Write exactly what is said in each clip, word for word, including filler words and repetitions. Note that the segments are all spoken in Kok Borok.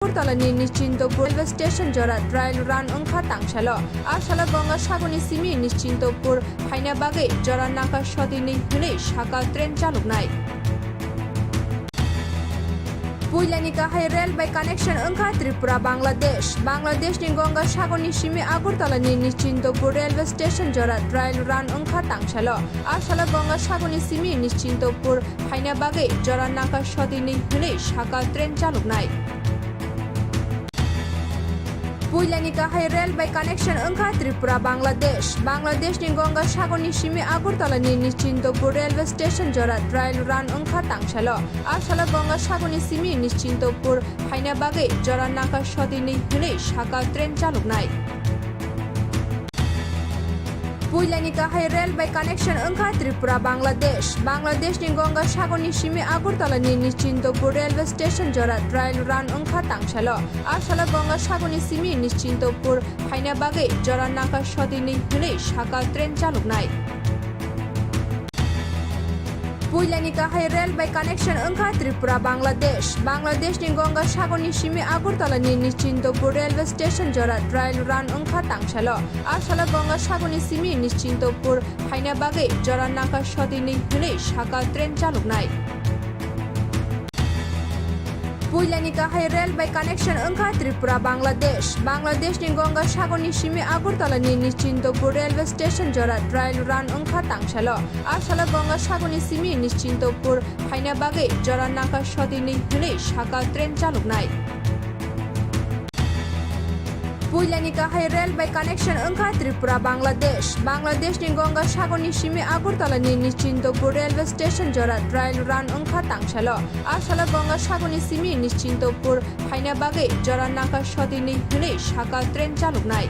Agartala ni Nischintopur railway station jora trial run wngkha tangsalo. A salo Ganga sagoni simi Nischintopur phaina bagwi jora nangkha sotini hwnwi sakal train chaloknai. Puilani kahai rail bai connection wngkha Tripura Bangladesh. Bangladesh ni Ganga sagoni simi Agartala ni Nischintopur railway station jora trial run wngkha tangsalo. A salo Ganga sagoni simi Nischintopur phaina bagwi jora nangkha sotini hwnwi sakal train chaloknai. Puilani kahai rail bai connection wngkha Tripura Bangladesh. Bangladesh ni Ganga sagoni simi Agartala ni Nischintopur railway station jora trial run wngkha tangsalo. A salo Ganga sagoni simi Nischintopur phaina bagwi jora nangkha sotini hwnwi sakal train chaloknai. Puilani kahai rail bai connection wngkha Tripura Bangladesh. Bangladesh ni Ganga sagoni simi Agartala ni Nischintopur railway station jora trial run wngkha tangsalo. A salo Ganga sagoni simi Nischintopur phaina bagwi jora nangkha sotini hwnwi sakal train chaloknai. Puilani kahai rail bai connection wngkha Tripura Bangladesh. Bangladesh ni Ganga sagoni simi Agartala ni Nischintopur railway station jora trial run wngkha tangsalo. A salo Ganga sagoni simi Nischintopur phaina bagwi jora nangkha sotini hwnwi sakal train chaloknai. Puilani kahai rail bai connection wngkha Tripura Bangladesh. Bangladesh ni Ganga sagoni simi Agartala ni Nischintopur railway station jora trial run wngkha tangsalo. A salo Ganga sagoni simi Nischintopur phaina bagwi jora nangkha sotini hwnwi sakal train chaloknai. Puilani kahai rail bai connection wngkha Tripura Bangladesh. Bangladesh ni Ganga sagoni simi Agartala ni Nischintopur railway station jora trial run wngkha tangsalo. A salo Ganga sagoni simi Nischintopur phaina bagwi jora nangkha sotini hwnwi sakal train chaloknai.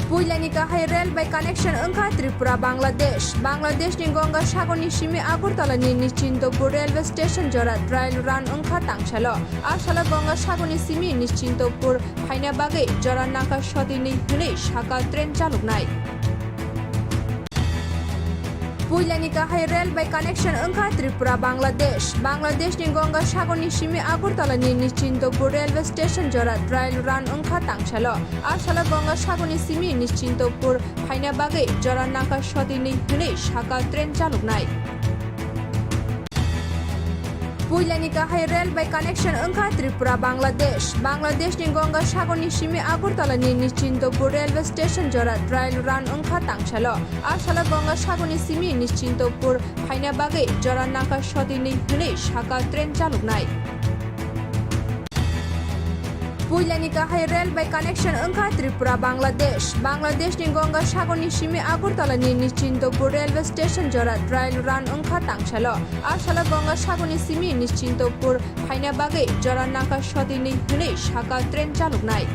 Puilani kahai rail bai connection wngkha Tripura Bangladesh. Bangladesh ni Ganga sagoni simi Agartala ni Nischintopur railway station jora trial run wngkha tangsalo. A salo Ganga sagoni simi Nischintopur phaina bagwi jora nangkha sotini hwnwi sakal train chaloknai. Puilani kahai rail bai connection wngkha Tripura Bangladesh. Bangladesh ni Ganga sagoni simi Agartala ni Nischintopur railway station jora trial run wngkha tangsalo. A salo Ganga sagoni simi Nischintopur phaina bagwi jora nangkha sotini hwnwi sakal train chaloknai. Puilani kahai rail bai connection wngkha Tripura Bangladesh. Bangladesh ni Ganga sagoni simi Agartala ni Nischintopur railway station jora trial run wngkha tangsalo. A salo Ganga sagoni simi Nischintopur phaina bagwi jora nangkha sotini hwnwi sakal train chaloknai. Puilani kahai rail bai connection wngkha Tripura Bangladesh. Bangladesh ni Ganga sagoni simi Agartala ni Nischintopur railway station jora trial run wngkha tangsalo. A salo Ganga sagoni simi Nischintopur phaina bagwi jora nangkha sotini hwnwi sakal train chaloknai.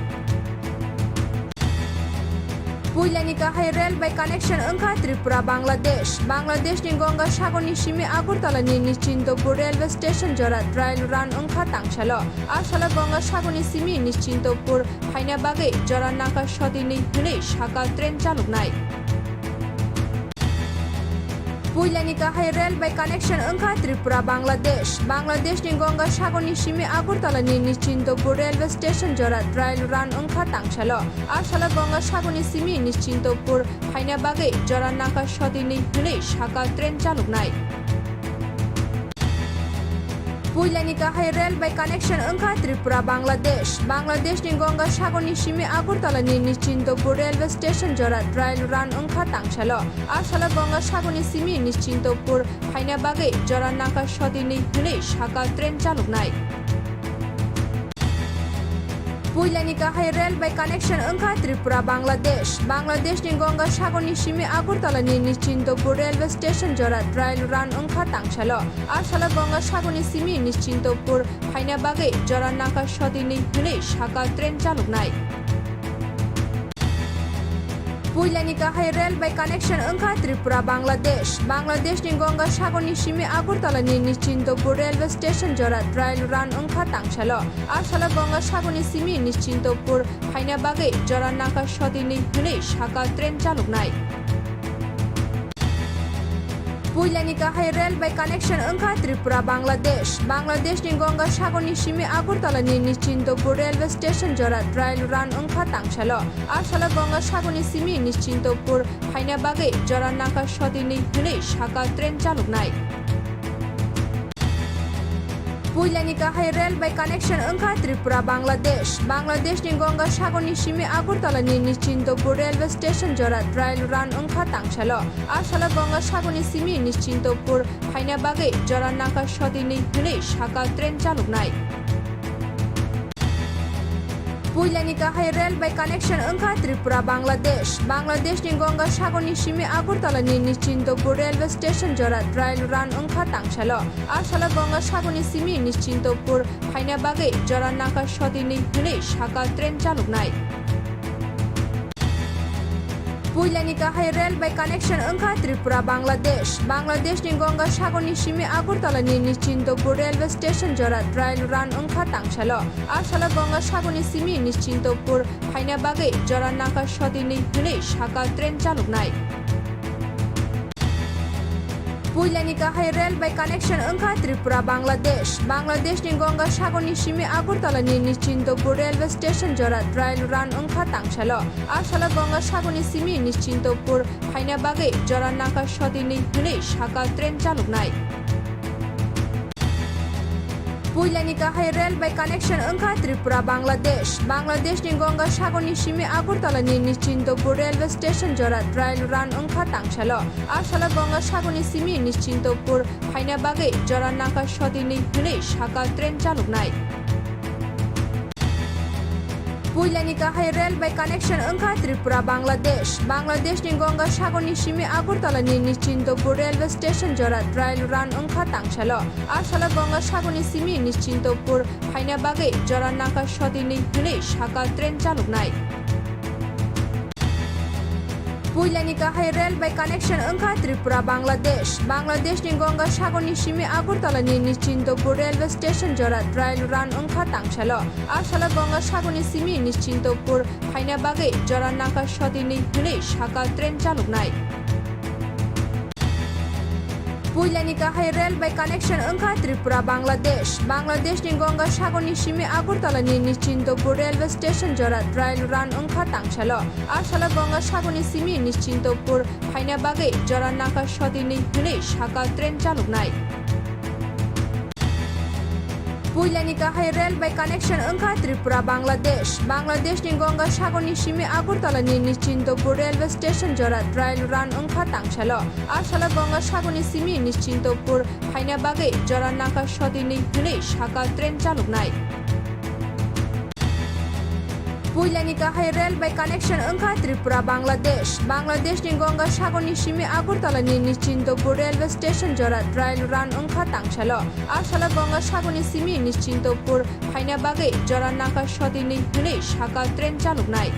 Puilani kahai rail bai connection wngkha Tripura Bangladesh. Bangladesh ni Ganga sagoni simi Agartala ni Nischintopur railway station jora trial run wngkha tangsalo. A salo Ganga sagoni simi Nischintopur phaina bagwi jora nangkha sotini hwnwi sakal train chaloknai. Puilani kahai rail bai connection wngkha Tripura Bangladesh. Bangladesh ni Ganga sagoni simi Agartala ni Nischintopur railway station jora trial run wngkha tangsalo. A salo Ganga sagoni simi Nischintopur phaina bagwi jora nangkha sotini hwnwi sakal train chaloknai. Puilani kahai rail bai connection wngkha Tripura Bangladesh. Bangladesh ni Ganga sagoni simi Agartala ni Nischintopur railway station jora trial run wngkha tangsalo. A salo Ganga sagoni simi Nischintopur phaina bagwi jora nangkha sotini hwnwi sakal train chaloknai. Puilani kahai rail bai connection wngkha Tripura Bangladesh. Bangladesh ni Ganga sagoni simi Agartala ni Nischintopur railway station jora trial run wngkha tangsalo. A salo Ganga sagoni simi Nischintopur phaina bagwi jora nangkha sotini hwnwi sakal train chaloknai. Puilani kahai rail bai connection wngkha Tripura Bangladesh. Bangladesh ni Ganga sagoni simi Agartala ni Nischintopur railway station jora trial run wngkha tangsalo. A salo Ganga sagoni simi Nischintopur phaina bagwi jora nangkha sotini hwnwi sakal train chaloknai. Puilani kahai rel bai connection wngkha Tripura Bangladesh. Bangladesh ni Ganga sagor ni simi Agartala ni Nishchintapur railway station jora trial run wngkha tangsalo. A salo Ganga sagor ni simi Nishchintapur phaina bagwi jora nangkha sotini hwnwi sakha train chaloknai. Puilani kahai rel bai connection wngkha Tripura Bangladesh. Bangladesh ni Ganga sagor ni simi Agartala ni Nishchintapur railway station jora trial run wngkha tangsalo. A salo Ganga sagor ni simi Nishchintapur phaina bagwi jora nangkha sotini hwnwi sakha train chaloknai. Puilani kahai rel bai connection wngkha Tripura Bangladesh. Bangladesh ni Ganga sagor ni simi Agartala ni Nishchintapur railway station jora trial run wngkha tangsalo. A salo Ganga sagor ni simi Nishchintapur phaina bagwi jora nangkha sotini hwnwi sakha train chaloknai. Puilani kahai rel bai connection wngkha Tripura Bangladesh. Bangladesh ni Ganga sagor ni simi Agartala ni Nishchintapur railway station jora trial run wngkha tangsalo. A salo Ganga sagor ni simi Nishchintapur phaina bagwi jora nangkha sotini hwnwi sakha train chaloknai. Puilani kahai rel bai connection wngkha Tripura Bangladesh. Bangladesh ni Ganga sagor ni simi Agartala ni Nishchintapur railway station jora trial run wngkha tangsalo. A salo Ganga sagor ni simi Nishchintapur phaina bagwi jora nangkha sotini hwnwi sakha train chaloknai. Puilani kahai rel bai connection wngkha Tripura Bangladesh. Bangladesh ni Ganga sagor ni simi Agartala ni Nishchintapur railway station jora trial run wngkha tangsalo. A salo Ganga sagor ni simi Nishchintapur phaina bagwi jora nangkha sotini hwnwi sakha train chaloknai. Puilani kahai rel bai connection wngkha Tripura Bangladesh. Bangladesh ni Ganga sagor ni simi Agartala ni Nishchintapur railway station jora trial run wngkha tangsalo. A salo Ganga sagor ni simi Nishchintapur phaina bagwi jora nangkha sotini hwnwi sakha train chaloknai. Puilani kahai rel bai connection wngkha Tripura Bangladesh. Bangladesh ni Ganga sagor ni simi Agartala ni Nishchintapur railway station jora trial run wngkha tangsalo. A salo Ganga sagor ni simi Nishchintapur phaina bagwi jora nangkha sotini hwnwi sakha train chaloknai. Puilani kahai rel bai connection wngkha Tripura Bangladesh. Bangladesh ni Ganga sagor ni simi Agartala ni Nishchintapur railway station jora trial run wngkha tangsalo. A salo Ganga sagor ni simi Nishchintapur phaina bagwi jora nangkha sotini hwnwi sakha train chaloknai. Puilani kahai rel bai connection wngkha Tripura Bangladesh. Bangladesh ni Ganga sagor ni simi Agartala ni Nishchintapur railway station jora trial run wngkha tangsalo. A salo Ganga sagor ni simi Nishchintapur phaina bagwi jora nangkha sotini hwnwi sakha train chaloknai. Puilani kahai rel bai connection wngkha Tripura Bangladesh. Bangladesh ni Ganga sagor ni simi Agartala ni Nishchintapur railway station jora trial run wngkha tangsalo. A salo Ganga sagor ni simi Nishchintapur phaina bagwi jora nangkha sotini hwnwi sakha train chaloknai.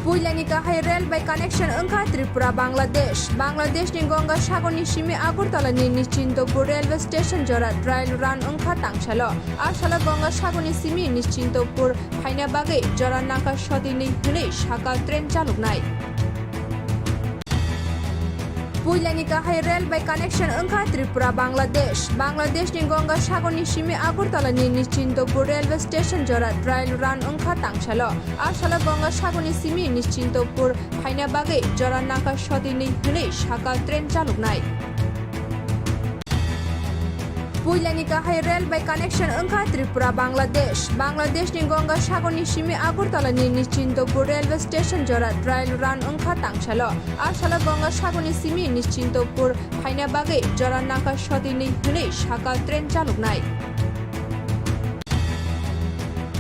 Puilani kahai rel bai connection wngkha Tripura Bangladesh. Bangladesh ni Ganga sagor ni simi Agartala ni Nishchintapur railway station jora trial run wngkha tangsalo. A salo Ganga sagor ni simi Nishchintapur phaina bagwi jora nangkha sotini hwnwi sakha train chaloknai. Puilani kahai rel bai connection wngkha Tripura Bangladesh. Bangladesh ni Ganga sagor ni simi Agartala ni Nishchintapur railway station jora trial run wngkha tangsalo. A salo Ganga sagor ni simi Nishchintapur phaina bagwi jora nangkha sotini hwnwi sakha train chaloknai. Puilani kahai rel bai connection wngkha Tripura Bangladesh. Bangladesh ni Ganga sagor ni simi Agartala ni Nishchintapur railway station jora trial run wngkha tangsalo. A salo Ganga sagor ni simi Nishchintapur phaina bagwi jora nangkha sotini hwnwi sakha train chaloknai.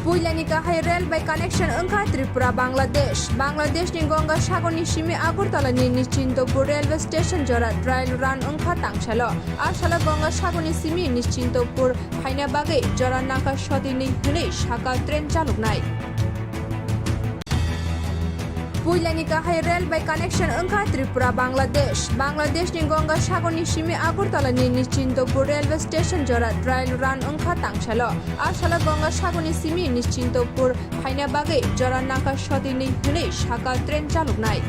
Puilani kahai rel bai connection wngkha Tripura Bangladesh. Bangladesh ni Ganga sagor ni simi Agartala ni Nishchintapur railway station jora trial run wngkha tangsalo. A salo Ganga sagor ni simi Nishchintapur phaina bagwi jora nangkha sotini hwnwi sakha train chaloknai. Puilani kahai rel bai connection wngkha Tripura Bangladesh. Bangladesh ni Ganga sagor ni simi Agartala ni Nishchintapur railway station jora trial run wngkha tangsalo. A salo Ganga sagor ni simi Nishchintapur phaina bagwi jora nangkha sotini hwnwi sakha train chaloknai.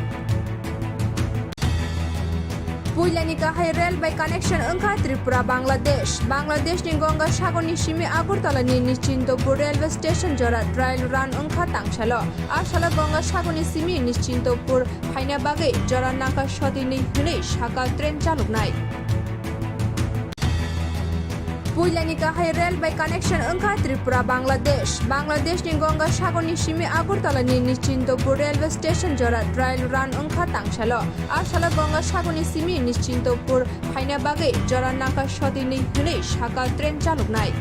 Puilani kahai rel bai connection wngkha Tripura Bangladesh. Bangladesh ni Ganga sagor ni simi Agartala ni Nishchintapur railway station jora trial run wngkha tangsalo. A salo Ganga sagor ni simi Nishchintapur phaina bagwi jora nangkha sotini hwnwi sakal train chaloknai. Puilani kahai rel bai connection wngkha Tripura Bangladesh. Bangladesh ni Ganga sagor ni simi Agartala ni Nishchintapur railway station jora trial run wngkha tangsalo. A salo Ganga sagor ni simi Nishchintapur phaina bagwi jora nangkha sotini hwnwi sakal train chaloknai.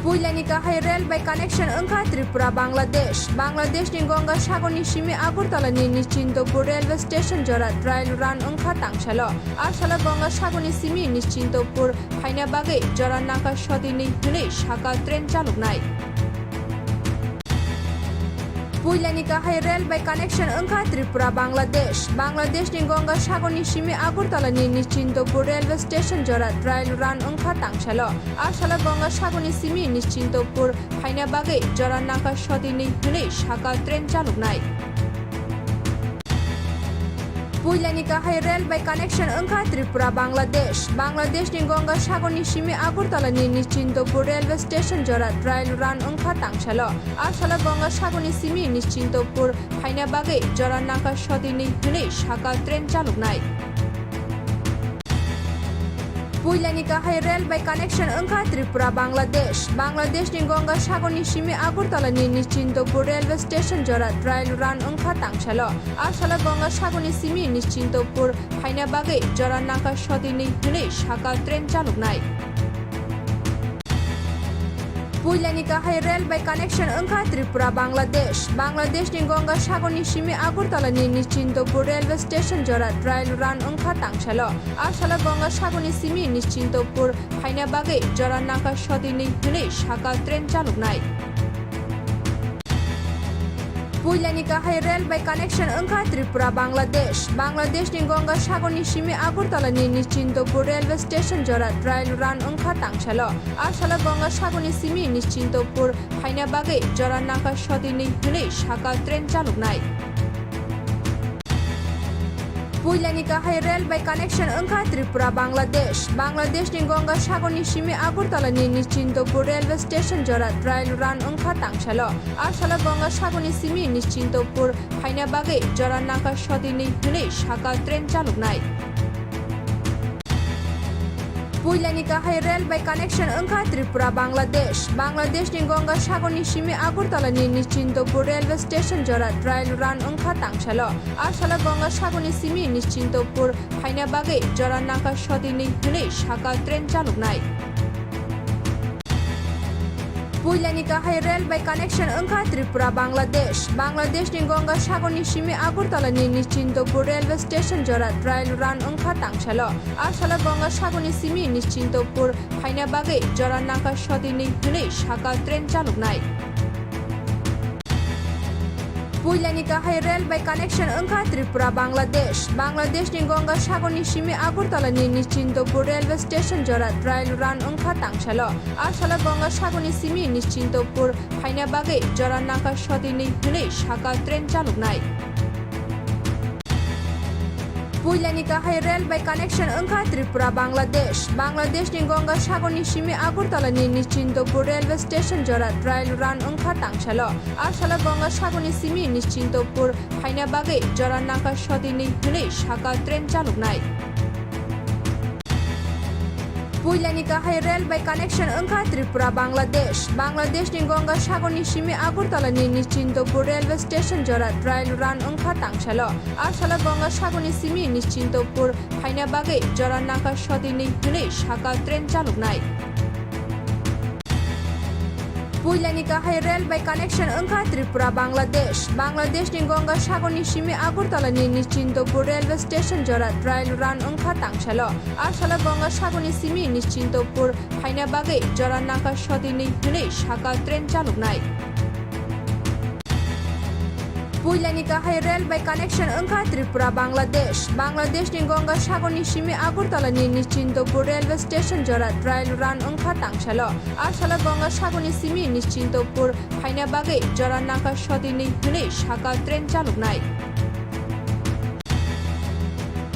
Puilani kahai rel bai connection wngkha Tripura Bangladesh. Bangladesh ni Ganga sagor ni simi Agartala ni Nishchintapur railway station jora trial run wngkha tangsalo. A salo Ganga sagor ni simi Nishchintapur phaina bagwi jora nangkha sotini hwnwi sakal train chaloknai. Puilani kahai rel bai connection wngkha Tripura Bangladesh. Bangladesh ni Ganga sagor ni simi Agartala ni Nishchintapur railway station jora trial run wngkha tangsalo. A salo Ganga sagor ni simi Nishchintapur phaina bagwi jora nangkha sotini hwnwi sakal train chaloknai. Puilani kahai rel bai connection wngkha Tripura Bangladesh. Bangladesh ni Ganga sagor ni simi Agartala ni Nishchintapur railway station jora trial run wngkha tangsalo. A salo Ganga sagor ni simi Nishchintapur phaina bagwi jora nangkha sotini hwnwi sakal train chaloknai. Puilani kahai rel bai connection wngkha Tripura Bangladesh. Bangladesh ni Ganga sagor ni simi Agartala ni Nishchintapur railway station jora trial run wngkha tangsalo. A salo Ganga sagor ni simi Nishchintapur phaina bagwi jora nangkha sotini hwnwi sakal train chaloknai. Puilani kahai rel bai connection wngkha Tripura Bangladesh. Bangladesh ni Ganga sagor ni simi Agartala ni Nishchintapur railway station jora trial run wngkha tangsalo. A salo Ganga sagor ni simi Nishchintapur phaina bagwi jora nangkha sotini hwnwi sakal train chaloknai. Puilani kahai rel bai connection wngkha Tripura Bangladesh. Bangladesh ni Ganga sagor ni simi Agartala ni Nishchintapur railway station jora trial run wngkha tangsalo. A salo Ganga sagor ni simi Nishchintapur phaina bagwi jora nangkha sotini hwnwi sakal train chaloknai. Puilani kahai rel bai connection wngkha Tripura Bangladesh. Bangladesh ni Ganga sagor ni simi Agartala ni Nishchintapur railway station jora trial run wngkha tangsalo. A salo Ganga sagor ni simi Nishchintapur phaina bagwi jora nangkha sotini hwnwi sakal train chaloknai. Puilani kahai rel bai connection wngkha Tripura Bangladesh. Bangladesh ni Ganga sagor ni simi Agartala ni Nishchintapur railway station jora trial run wngkha tangsalo. A salo Ganga sagor ni simi Nishchintapur phaina bagwi jora nangkha sotini hwnwi sakal train chaloknai. Puilani kahai rel bai connection wngkha Tripura Bangladesh. Bangladesh ni Ganga sagor ni simi Agartala ni Nishchintapur railway station jora trial run wngkha tangsalo. A salo Ganga sagor ni simi Nishchintapur phaina bagwi jora nangkha sotini hwnwi sakal train chaloknai. Puilani kahai rel bai connection wngkha Tripura Bangladesh. Bangladesh ni Ganga sagor ni simi Agartala ni Nishchintapur railway station jora trial run wngkha tangsalo. A salo Ganga sagor ni simi Nishchintapur phaina bagwi jora nangkha sotini hwnwi sakal train chaloknai. Puilani kahai rel bai connection wngkha Tripura Bangladesh. Bangladesh ni Ganga sagor ni simi Agartala ni Nishchintapur railway station jora trial run wngkha tangsalo. A salo Ganga sagor ni simi Nishchintapur phaina bagwi jora nangkha sotini hwnwi sakal train chaloknai. Puilani kahai rel bai connection wngkha Tripura Bangladesh. Bangladesh ni Ganga sagor ni simi Agartala ni Nishchintapur railway station jora trial run wngkha tangsalo. A salo Ganga sagor ni simi Nishchintapur phaina bagwi jora nangkha sotini hwnwi sakal train chaloknai. Puilani kahai rel bai connection wngkha Tripura Bangladesh. Bangladesh ni Ganga sagor ni simi Agartala ni Nishchintapur railway station jora trial run wngkha tangsalo. A salo Ganga sagor ni simi Nishchintapur phaina bagwi jora nangkha sotini hwnwi sakal train chaloknai. Puilani kahai rel bai connection wngkha Tripura Bangladesh. Bangladesh ni Ganga sagor ni simi Agartala ni Nishchintapur railway station jora trial run wngkha tangsalo. A salo Ganga sagor ni simi Nishchintapur phaina bagwi jora nangkha sotini hwnwi sakal train chaloknai.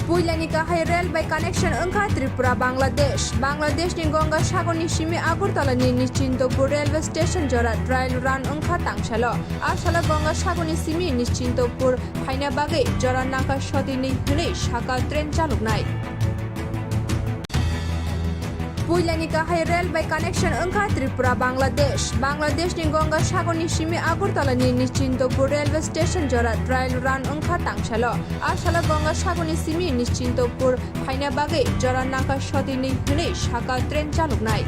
Puilani kahai rel bai connection wngkha Tripura Bangladesh. Bangladesh ni Ganga sagor ni simi Agartala ni Nishchintapur railway station jora trial run wngkha tangsalo. A salo Ganga sagor ni simi Nishchintapur phaina bagwi jora nangkha soti ni hwnwi saka train chaloknai. Puilani kahai rel bai connection wngkha Tripura Bangladesh. Bangladesh ni Ganga sagor ni simi Agartala ni Nishchintapur railway station jora trial run wngkha tangsalo. A salo Ganga sagor ni simi Nishchintapur phaina bagwi jora nangkha soti ni hwnwi saka train chaloknai.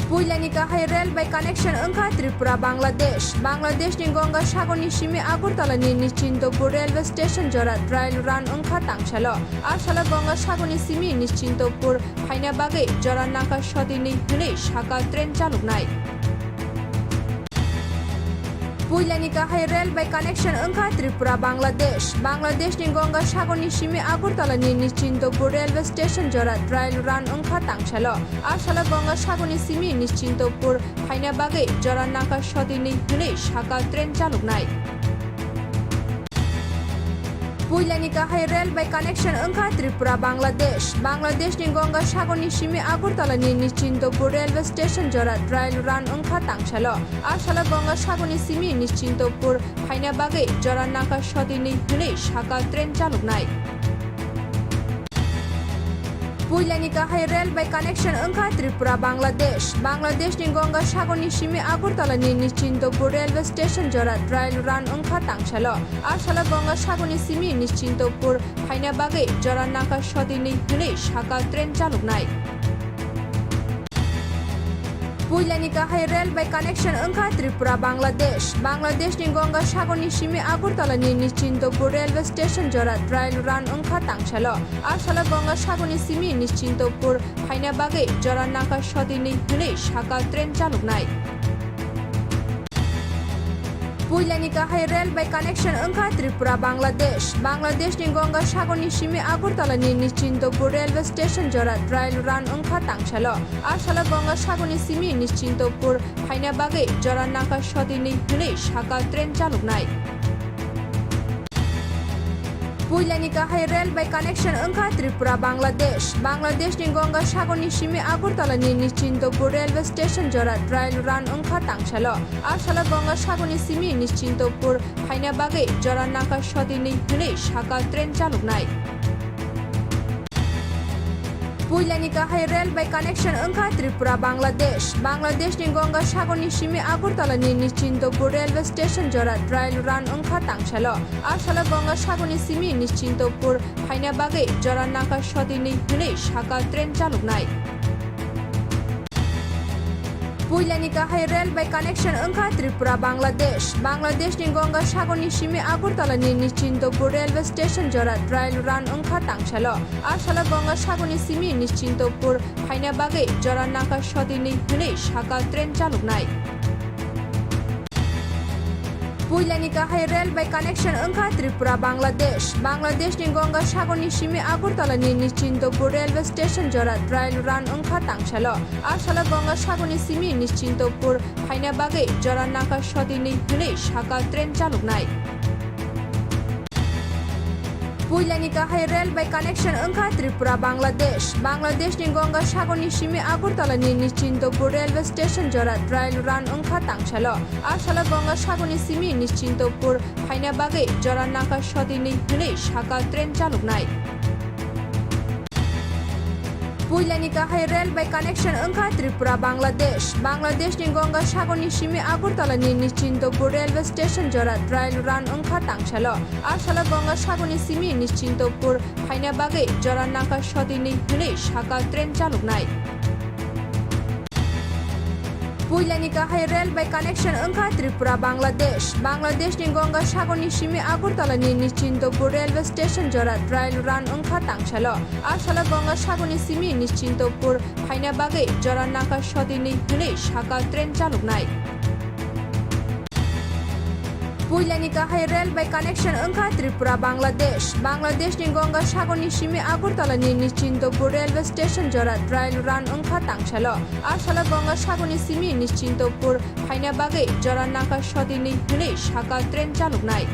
Puilani kahai rel bai connection wngkha Tripura Bangladesh. Bangladesh ni Ganga sagor ni simi Agartala ni Nishchintapur railway station jora trial run wngkha tangsalo. A salo Ganga sagor ni simi Nishchintapur phaina bagwi jora nangkha soti ni hwnwi saka train chaloknai. Puilani kahai rel bai connection wngkha Tripura Bangladesh. Bangladesh ni Ganga sagor ni simi Agartala ni Nishchintapur railway station jora trial run wngkha tangsalo. A salo Ganga sagor ni simi Nishchintapur phaina bagwi jora nangkha soti ni hwnwi saka train chaloknai. Puilani kahai rel bai connection wngkha Tripura Bangladesh. Bangladesh ni Ganga sagor ni simi Agartala ni Nishchintapur railway station jora trial run wngkha tangsalo. A salo Ganga sagor ni simi Nishchintapur phaina bagwi jora nangkha soti ni hwnwi saka train chaloknai. Puilani kahai rel bai connection wngkha Tripura Bangladesh. Bangladesh ni Ganga sagor ni simi Agartala ni Nishchintapur railway station jora trial run wngkha tangsalo. A salo Ganga sagor ni simi Nishchintapur phaina bagwi jora nangkha soti ni hwnwi saka train chaloknai. Puilani kahai rel bai connection wngkha Tripura Bangladesh. Bangladesh ni Ganga sagor ni simi Agartala ni Nishchintapur railway station jora trial run wngkha tangsalo. A salo Ganga sagor ni simi Nishchintapur phaina bagwi jora nangkha soti ni hwnwi saka train chaloknai. Puilani kahai rel bai connection wngkha Tripura Bangladesh. Bangladesh ni Ganga sagor ni simi Agartala ni Nishchintapur railway station jora trial run wngkha tangsalo. A salo Ganga sagor ni simi Nishchintapur phaina bagwi jora nangkha soti ni hwnwi saka train chaloknai. Puilani kahai rel bai connection wngkha Tripura Bangladesh. Bangladesh ni Ganga sagor ni simi Agartala ni Nishchintapur railway station jora trial run wngkha tangsalo. A salo Ganga sagor ni simi Nishchintapur phaina bagwi jora nangkha soti ni hwnwi saka train chaloknai. Puilani kahai rel bai connection wngkha Tripura Bangladesh. Bangladesh ni Ganga sagor ni simi Agartala ni Nishchintapur railway station jora trial run wngkha tangsalo. A salo Ganga sagor ni simi Nishchintapur phaina bagwi jora nangkha soti ni hwnwi saka train chaloknai. Puilani kahai rel bai connection wngkha Tripura Bangladesh. Bangladesh ni Ganga sagor ni simi Agartala ni Nishchintapur railway station jora trial run wngkha tangsalo. A salo Ganga sagor ni simi Nishchintapur phaina bagwi jora nangkha soti ni hwnwi saka train chaloknai. Puilani kahai rel bai connection wngkha Tripura Bangladesh. Bangladesh ni Ganga sagor ni simi Agartala ni Nishchintapur railway station jora trial run wngkha tangsalo. A salo Ganga sagor ni simi Nishchintapur phaina bagwi jora nangkha soti ni hwnwi saka train chaloknai. Puilani kahai rel bai connection wngkha Tripura Bangladesh. Bangladesh ni Ganga sagor ni simi Agartala ni Nishchintapur railway station jora trial run wngkha tangsalo. A salo Ganga sagor ni simi Nishchintapur phaina bagwi jora nangkha soti ni hwnwi saka train chaloknai. Puilani kahai rel bai connection wngkha Tripura Bangladesh. Bangladesh ni Ganga sagor ni simi Agartala ni Nishchintapur railway station jora trial run wngkha tangsalo. A salo Ganga sagor ni simi Nishchintapur phaina bagwi jora nangkha soti ni hwnwi saka train chaloknai. Puilani kahai rel bai connection wngkha Tripura Bangladesh. Bangladesh ni Ganga sagor ni simi Agartala ni Nishchintapur railway station jora trial run wngkha tangsalo. A salo Ganga sagor ni simi Nishchintapur phaina bagwi jora nangkha soti ni hwnwi saka train chaloknai. Puilani kahai rel bai connection wngkha Tripura Bangladesh. Bangladesh ni Ganga sagor ni simi Agartala ni Nishchintapur railway station jora trial run wngkha tangsalo. A salo Ganga sagor ni simi Nishchintapur phaina bagwi jora nangkha soti ni hwnwi saka train chaloknai.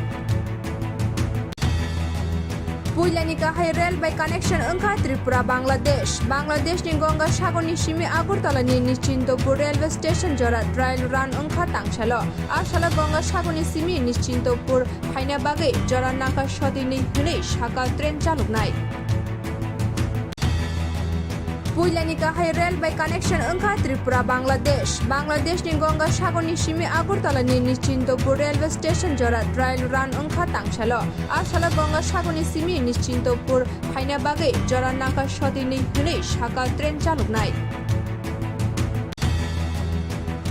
Puilani kahai rel bai connection wngkha Tripura Bangladesh. Bangladesh ni Ganga sagor ni simi Agartala ni Nishchintopur railway station jora trial run wngkha tangsalo. A salo Ganga sagor ni simi Nishchintopur phaina bagwi jora nangkha sotini hwnwi sakal train chaloknai. Puilani kahai rel bai connection wngkha Tripura Bangladesh. Bangladesh ni Ganga sagor ni simi Agartala ni Nishchintopur railway station jora trial run wngkha tangsalo. A salo Ganga sagor ni simi Nishchintopur phaina bagwi jora nangkha sotini hwnwi sakal train chaloknai.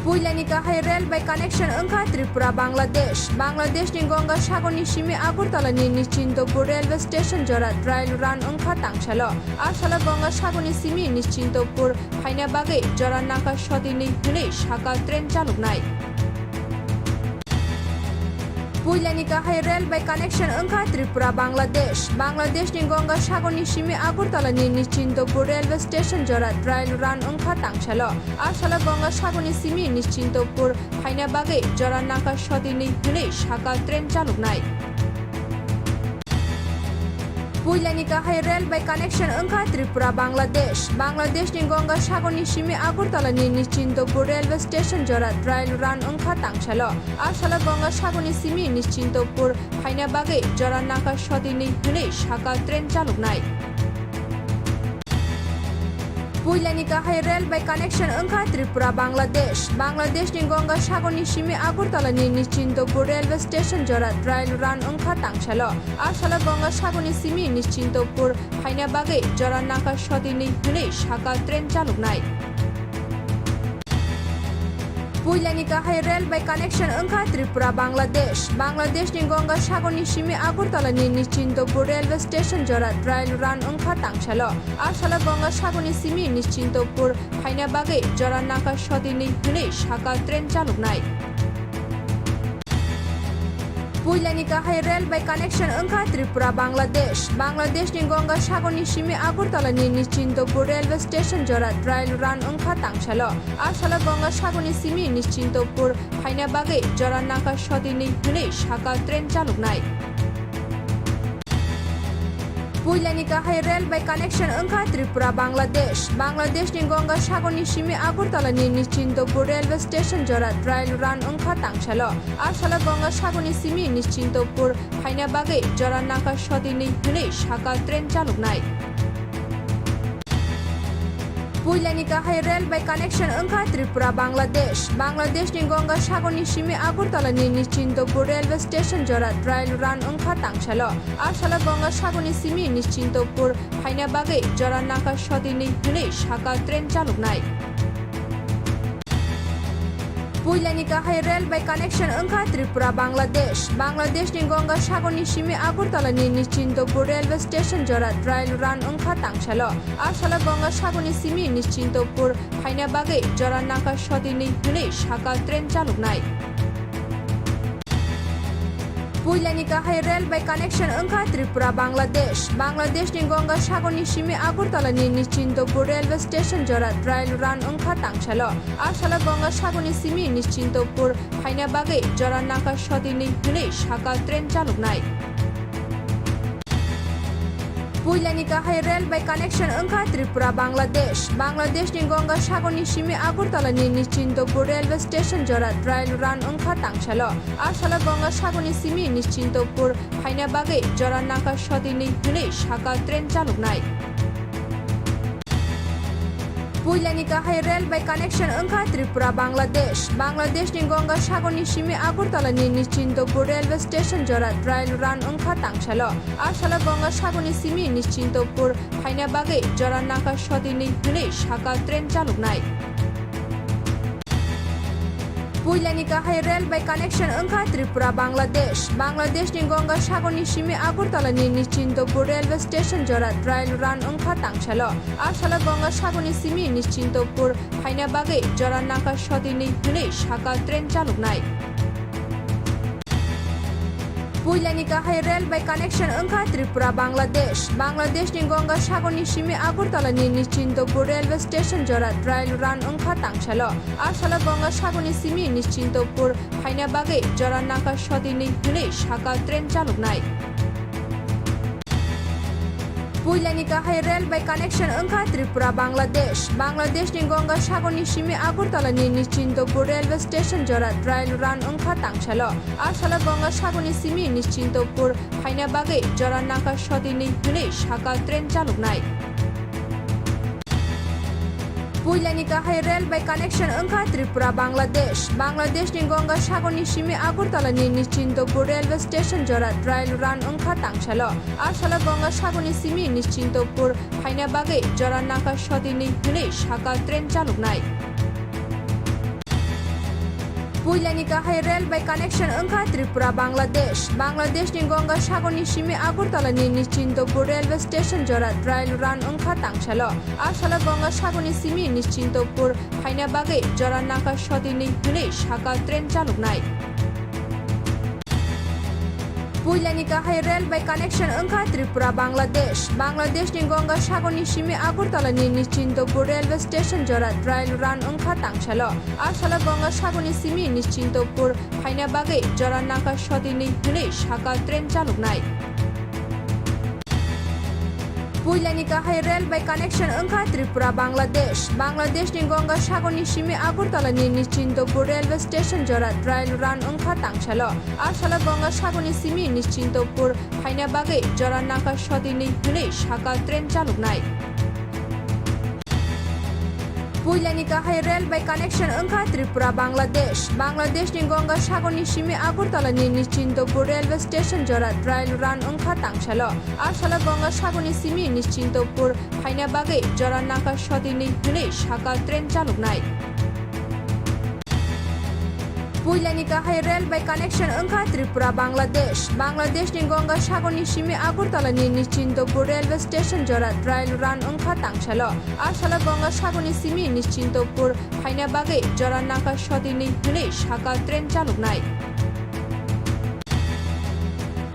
Puilani kahai rel bai connection wngkha Tripura Bangladesh. Bangladesh ni Ganga sagor ni simi Agartala ni Nishchintopur railway station jora trial run wngkha tangsalo. A salo Ganga sagor ni simi Nishchintopur phaina bagwi jora nangkha sotini hwnwi sakal train chaloknai. Puilani kahai rel bai connection wngkha Tripura Bangladesh. Bangladesh ni Ganga sagor ni simi Agartala ni Nishchintopur railway station jora trial run wngkha tangsalo. A salo Ganga sagor ni simi Nishchintopur phaina bagwi jora nangkha sotini hwnwi sakal train chaloknai. Puilani kahai rel bai connection wngkha Tripura Bangladesh. Bangladesh ni Ganga sagor ni simi Agartala ni Nishchintopur railway station jora trial run wngkha tangsalo. A salo Ganga sagor ni simi Nishchintopur phaina bagwi jora nangkha sotini hwnwi sakal train chaloknai. Puilani kahai rel bai connection wngkha Tripura Bangladesh. Bangladesh ni Ganga sagor ni simi Agartala ni Nishchintopur railway station jora trial run wngkha tangsalo. A salo Ganga sagor ni simi Nishchintopur phaina bagwi jora nangkha sotini hwnwi sakal train chaloknai. Puilani kahai rel bai connection wngkha Tripura Bangladesh. Bangladesh ni Ganga sagor ni simi Agartala ni Nishchintopur railway station jora trial run wngkha tangsalo. A salo Ganga sagor ni simi Nishchintopur phaina bagwi jora nangkha sotini hwnwi sakal train chaloknai. Puilani kahai rel bai connection wngkha Tripura Bangladesh. Bangladesh ni Ganga sagor ni simi Agartala ni Nishchintopur railway station jora trial run wngkha tangsalo. A salo Ganga sagor ni simi Nishchintopur phaina bagwi jora nangkha sotini hwnwi sakal train chaloknai. Puilani kahai rel bai connection wngkha Tripura Bangladesh. Bangladesh ni Ganga sagor ni simi Agartala ni Nishchintopur railway station jora trial run wngkha tangsalo. A salo Ganga sagor ni simi Nishchintopur phaina bagwi jora nangkha sotini hwnwi sakal train chaloknai. Puilani kahai rel bai connection wngkha Tripura Bangladesh. Bangladesh ni Ganga sagor ni simi Agartala ni Nishchintopur railway station jora trial run wngkha tangsalo. A salo Ganga sagor ni simi Nishchintopur phaina bagwi jora nangkha sotini hwnwi sakal train chaloknai. Puilani kahai rel bai connection wngkha Tripura Bangladesh. Bangladesh ni Ganga sagor ni simi Agartala ni Nishchintopur railway station jora trial run wngkha tangsalo. A salo Ganga sagor ni simi Nishchintopur phaina bagwi jora nangkha sotini hwnwi sakal train chaloknai. Puilani kahai rel bai connection wngkha Tripura Bangladesh. Bangladesh ni Ganga sagor ni simi Agartala ni Nishchintopur railway station jora trial run wngkha tangsalo. A salo Ganga sagor ni simi Nishchintopur phaina bagwi jora nangkha sotini hwnwi sakal train chaloknai. Puilani kahai rel bai connection wngkha Tripura Bangladesh. Bangladesh ni Ganga sagor ni simi Agartala ni Nishchintopur railway station jora trial run wngkha tangsalo. A salo Ganga sagor ni simi Nishchintopur phaina bagwi jora nangkha sotini hwnwi sakal train chaloknai. Puilani kahai rel bai connection wngkha Tripura Bangladesh. Bangladesh ni Ganga sagor ni simi Agartala ni Nishchintopur railway station jora trial run wngkha tangsalo. A salo Ganga sagor ni simi Nishchintopur phaina bagwi jora nangkha sotini hwnwi sakal train chaloknai. Puilani kahai rel bai connection wngkha Tripura Bangladesh. Bangladesh ni Ganga sagor ni simi Agartala ni Nishchintopur railway station jora trial run wngkha tangsalo. A salo Ganga sagor ni simi Nishchintopur phaina bagwi jora nangkha sotini hwnwi sakal train chaloknai. Puilani kahai rel bai connection wngkha Tripura Bangladesh. Bangladesh ni Ganga sagor ni simi Agartala ni Nishchintopur railway station jora trial run wngkha tangsalo. A salo Ganga sagor ni simi Nishchintopur phaina bagwi jora nangkha sotini hwnwi sakal train chaloknai. Puilani kahai rel bai connection wngkha Tripura Bangladesh. Bangladesh ni Ganga sagor ni simi Agartala ni Nischintapur railway station jora trial run wngkha tangsalo. A salo Ganga sagor ni simi Nischintapur phaina bagwi jora nangkha soti nwi hwnwi sakal train chaloknai. Puilani kahai rel bai connection wngkha Tripura Bangladesh. Bangladesh ni Ganga sagor ni simi Agartala ni Nischintapur railway station jora trial run wngkha tangsalo. A salo Ganga sagor ni simi Nischintapur phaina bagwi jora nangkha soti nwi hwnwi sakal train chaloknai. Puilani kahai rel bai connection wngkha Tripura Bangladesh. Bangladesh ni Ganga sagor ni simi Agartala ni Nischintapur railway station jora trial run wngkha tangsalo. A salo Ganga sagor ni simi Nischintapur phaina bagwi jora nangkha soti nwi hwnwi sakal train chaloknai. Puilani kahai rel bai connection wngkha Tripura Bangladesh. Bangladesh ni Ganga sagor ni simi Agartala ni Nischintapur railway station jora trial run wngkha tangsalo. A salo Ganga sagor ni simi Nischintapur phaina bagwi jora nangkha soti nwi hwnwi sakal train chaloknai. Puilani kahai rel bai connection wngkha Tripura Bangladesh. Bangladesh ni Ganga sagor ni simi Agartala ni Nischintapur railway station jora trial run wngkha tangsalo. A salo Ganga sagor ni simi Nischintapur phaina bagwi jora nangkha soti nwi hwnwi sakal train chaloknai. Puilani kahai rel bai connection wngkha Tripura Bangladesh. Bangladesh ni Ganga sagor ni simi Agartala ni Nischintapur railway station jora trial run wngkha tangsalo. A salo Ganga sagor ni simi Nischintapur phaina bagwi jora nangkha soti nwi hwnwi sakal train chaloknai. Puilani kahai rel bai connection wngkha Tripura Bangladesh. Bangladesh ni Ganga sagor ni simi Agartala ni Nischintapur railway station jora trial run wngkha tangsalo. A salo Ganga sagor ni simi Nischintapur phaina bagwi jora nangkha soti nwi hwnwi sakal train chaloknai.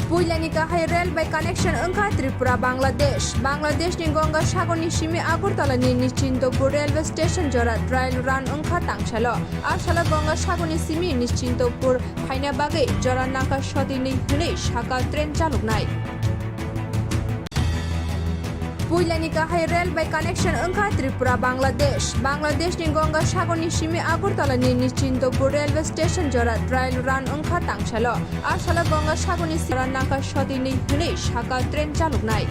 Puilani kahai rel bai connection wngkha Tripura Bangladesh. Bangladesh ni Ganga sagor ni simi Agartala ni Nischintapur railway station jora trial run wngkha tangsalo. A salo Ganga sagor ni simi Nischintapur phaina bagwi jora nangkha soti nwi hwnwi sakal train chaloknai. Puilani kahai rel bai connection wngkha Tripura Bangladesh. Bangladesh ni Ganga sagor ni simi Agartala ni Nischintapur railway station jora trial run wngkha tangsalo. A salo Ganga sagor ni simi jora nangkha soti nwi hwnwi sakal train chaloknai.